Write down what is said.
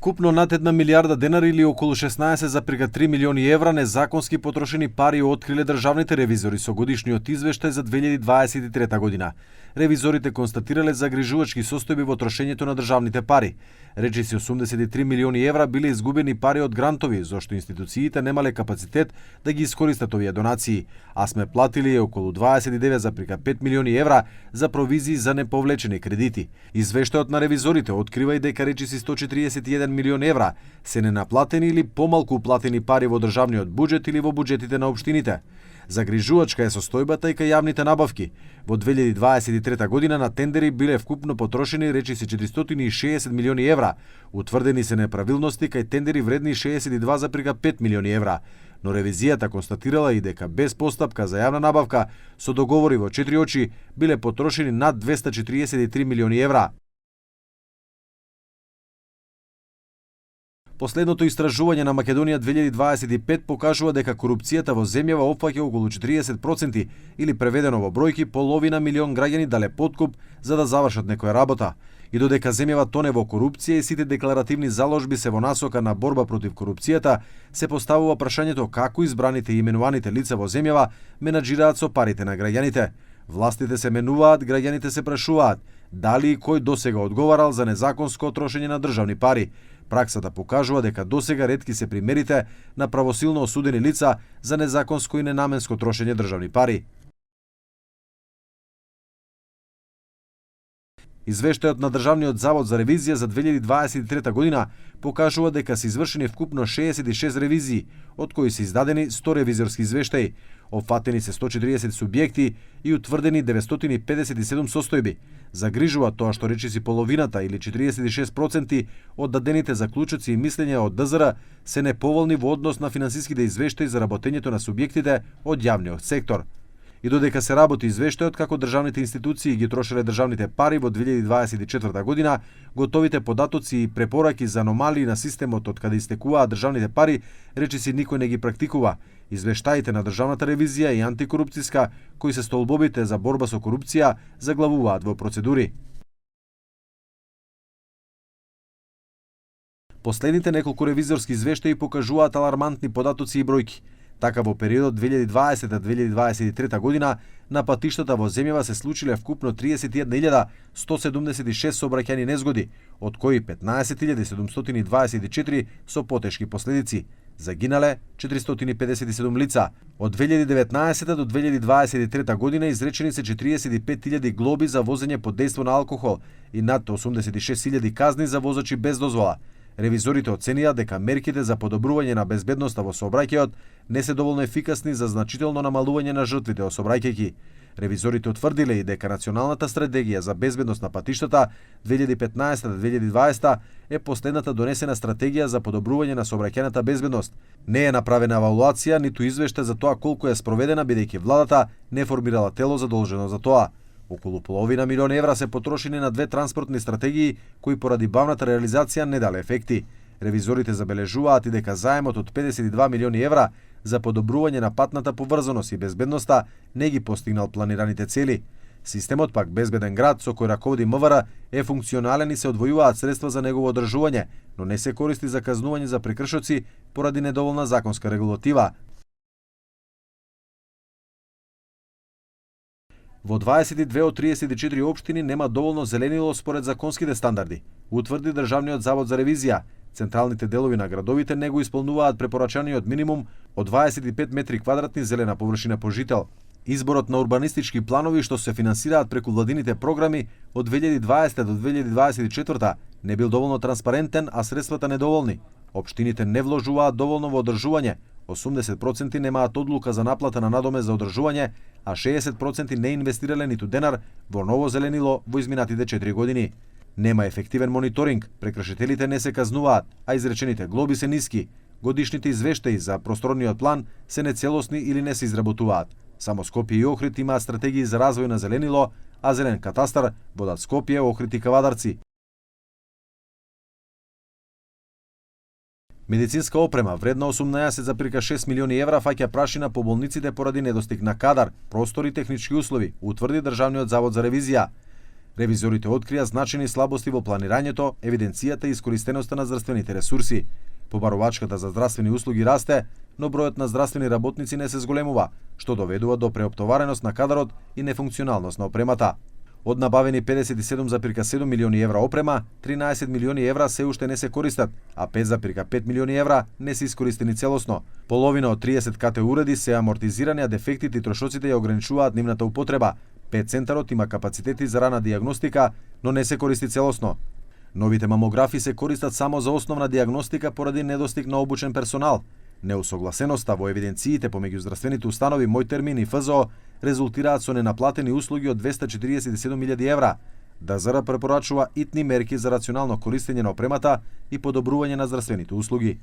Вкупно над 1 милијарда денари или околу 16,3 милиони евра незаконски потрошени пари откриле државните ревизори со годишниот извештај за 2023 година. Ревизорите констатирале загрижувачки состојби во трошењето на државните пари. Речиси 83 милиони евра биле изгубени пари од грантови, зашто институциите немале капацитет да ги искористат овие донации, а сме платили околу 29,5 милиони евра за провизии за неповлечени кредити. Извештајот на ревизорите открива и дека речиси 141 милион евра се ненаплатени или помалку уплатени пари во државниот буџет или во буџетите на општините. Загрижувачка е состојбата и кај јавните набавки. Во 2023 година на тендери биле вкупно потрошени речиси 460 милиони евра. Утврдени се неправилности кај тендери вредни 62,5 милиони евра. Но ревизијата констатирала и дека без постапка за јавна набавка со договори во 4 очи биле потрошени над 243 милиони евра. Последното истражување на Македонија 2025 покажува дека корупцијата во земјава опфаќа околу 40% или преведено во бројки половина милион граѓани дале подкуп за да завршат некоја работа. И додека земјава тоне во корупција и сите декларативни заложби се во насока на борба против корупцијата, се поставува прашањето како избраните и именуваните лица во земјава менаџираат со парите на граѓаните. Властите се менуваат, граѓаните се прашуваат дали и кој досега одговарал за незаконско трошење на државни пари. Праксата покажува дека досега ретки се примерите на правосилно осудени лица за незаконско и ненаменско трошење државни пари. Извештајот на Државниот завод за ревизија за 2023 година покажува дека се извршени вкупно 66 ревизии, од кои се издадени 100 ревизорски извештаи, опфатени се 140 субјекти и утврдени 957 состојби. Загрижува тоа што речиси половината или 46% од дадените заклучоци и мислења од ДЗР се неповолни во однос на финансиските извештаи за работењето на субјектите од јавниот сектор. И додека се работи извештајот како државните институции ги трошеле државните пари во 2024 година, готовите податоци и препораки за аномалии на системот од каде истекуваат државните пари, речиси никој не ги практикува. Извештаите на државната ревизија и антикорупцијска, кои се столбовите за борба со корупција, заглавуваат во процедури. Последните неколку ревизорски извештаи покажуваат алармантни податоци и бројки. Така во периодот 2020-2023 година на патиштата во земјава се случиле вкупно 31.176 сообраќајни незгоди, од кои 15.724 со потешки последици. Загинале 457 лица. Од 2019 до 2023 година изречени се 45.000 глоби за возење под дејство на алкохол и над 86.000 казни за возачи без дозвола. Ревизорите оценија дека мерките за подобрување на безбедноста во сообраќајот не се доволно ефикасни за значително намалување на жртвите во сообраќајки. Ревизорите утврдиле и дека Националната стратегија за безбедност на патиштата 2015-2020 е последната донесена стратегија за подобрување на сообраќајната безбедност. Не е направена евалуација ниту извештај за тоа колку е спроведена, бидејќи владата не формирала тело задолжено за тоа. Околу половина милион евра се потрошени на две транспортни стратегии кои поради бавната реализација не дале ефекти. Ревизорите забележуваат и дека заемот од 52 милиони евра за подобрување на патната поврзаност и безбедноста не ги постигнал планираните цели. Системот пак Безбеден град, со кој раководи МВР, е функционален и се одвојуваат средства за негово одржување, но не се користи за казнување за прекршоци поради недоволна законска регулатива. Во 22 од 34 општини нема доволно зеленило според законските стандарди, утврди Државниот завод за ревизија. Централните делови на градовите не го исполнуваат препорачаниот минимум од 25 метри квадратни зелена површина по жител. Изборот на урбанистички планови што се финансираат преку владините програми од 2020 до 2024 не бил доволно транспарентен, а средствата недоволни. Општините не вложуваат доволно во одржување, 80% немаат одлука за наплата на надоме за одржување, а 60% не инвестирале ниту денар во ново зеленило во изминатите 4 години. Нема ефективен мониторинг, прекршителите не се казнуваат, а изречените глоби се ниски. Годишните извештаи за просторниот план се нецелосни или не се изработуваат. Само Скопје и Охрид имаат стратегии за развој на зеленило, а зелен катастар водат Скопје, Охрид и Кавадарци. Медицинска опрема вредна 18,6 милиони евра фаќа прашина по болниците поради недостиг на кадар, простори и технички услови, утврди Државниот завод за ревизија. Ревизорите открија значајни слабости во планирањето, евиденцијата и искористеноста на здравствените ресурси. Побарувачката за здравствени услуги расте, но бројот на здравствени работници не се зголемува, што доведува до преоптовареност на кадарот и нефункционалност на опремата. Од набавени 57,7 милиони евра опрема, 13 милиони евра се уште не се користат, а 5,5 милиони евра не се искористени целосно. Половина од 30 КТ уреди се амортизирани, а дефектите и трошоците ја ограничуваат нивната употреба. 5 центарот има капацитети за рана диагностика, но не се користи целосно. Новите мамографи се користат само за основна диагностика поради недостиг на обучен персонал. Неусогласеноста во евиденциите помеѓу здравствените установи Мој термин и ФЗО резултираат со ненаплатени услуги од 247.000 евра. ДЗР препорачува итни мерки за рационално користење на опремата и подобрување на здравствените услуги.